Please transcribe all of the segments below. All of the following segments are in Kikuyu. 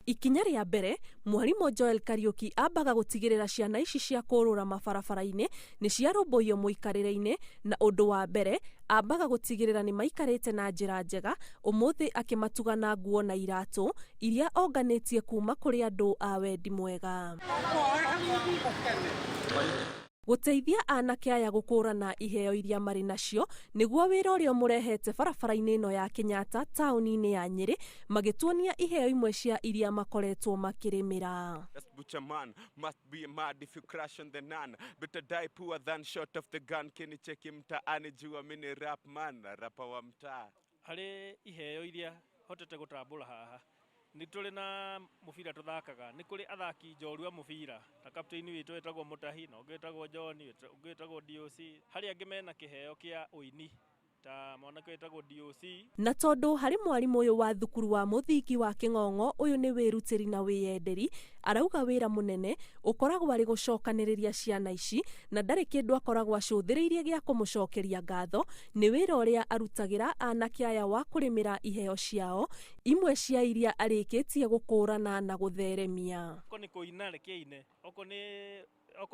Ikinya rĩa mbere, mwarimũ Joel Kariũki ambaga gũtigĩrĩra ciana ici cia kũũrũra mabarabara-inĩ nĩ ciarũmbũiyo mũikarĩre-inĩ na ũndũ wa mbere ambaga gũtigĩrĩra nĩ maikarĩte na njĩra njega, ũmũthĩ akĩmatuga na nguo na iratũ iria onganĩtie kuma kũrĩ andũ a wendi mwega. Gũteithia anake aya gũkũrana iheo iria marĩ nacio nĩguo wĩra ũrĩa ũmũrehete barabara-inĩ ĩno ya Kenyatta taũni-inĩ ya Nyĩrĩ magĩtuonia iheo imwe cia iria makoretwo makĩrĩmĩra. Just butcher man must be mad if you crash on the nun. Better die poor than short of the gun. Kinicheki mtaani jua mimi rap man, rapa wa mtaa. Harĩ iheo iria hotete gũtambũra haha nĩ tũrĩ na mũbira tũthakaga nĩ kũrĩ athaki njorua mũbira ta captain witũ wĩtagwo Mũtahi na ũngĩ wĩtagwo John ũngĩ wĩtagwo DOC harĩ angĩ mena kĩheo kĩa ũini ta mwanake wĩtagwo DOC. Na tondũ harĩ mwarimũ ũyũ wa thukuru wa mũthingi wa Kĩng'ong'o ũyũ nĩ wĩrutĩri na wĩyenderi, arauga wĩra mũnene ũkoragwo arĩ gũcokanĩrĩria ciana ici na ndarĩ kĩndũ akoragwo acũthĩrĩirie gĩa kũmũcokeria ngatho nĩ wĩra ũrĩa arutagĩra anake aya wa kũrĩmĩra iheo ciao imwe cia iria arĩkĩtie gũkũrana na gũtheremia. Oko nĩ kũina reke aine, oko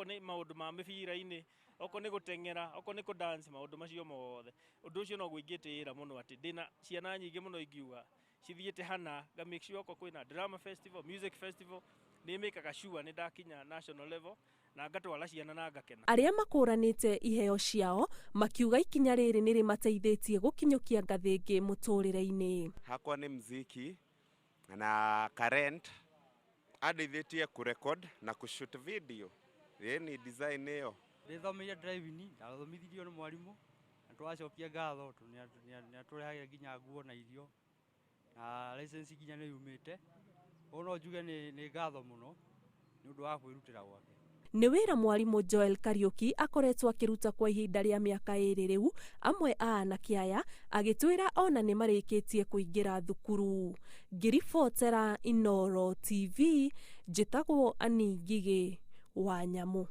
nĩ maũndũ ma mĩbira-inĩ, oko nĩ gũteng'era, oko nĩ kũ-dance, maũndũ macio mothe. Ũndũ ũcio noguo ingĩtĩĩra mũno atĩ ndĩna ciana nyingĩ mũno ingiuga cithiĩte hana nga make sure oko kwĩna drama festival, music festival, nĩ mĩkaga sure nĩ ndakinya national level na ngatwara ciana na ngakena. Arĩa makũranĩte iheo ciao makiuga ikinya rĩrĩ nĩ rĩmateithĩtie gũkinyũkia ngathĩ ĩngĩ mũtũrĩre-inĩ. Hakwa nĩ mziki na current andeithĩtie kurecord na kushoot video. Ĩni design ĩyo. Ndĩthomeire driving, ndathomithirio nĩ mwarimũ na twacokia ngatho tondũ nĩ atũrehagĩra nginya nguo na irio na license nginya nĩ yumĩte. Ũguo no njuge nĩ ngatho mũno nĩ ũndũ wa kwĩrutĩra gwake. Nĩ wĩra mwarimũ Joel Kariũki akoretwo akĩruta kwa ihinda rĩa mĩaka ĩrĩ rĩu, amwe a anake aya agĩtwĩra ona nĩ marĩkĩtie kũingĩra thukuru. Ngĩribotera Inooro TV, njĩtagwo Annie Ngigĩ wa Nyamũ.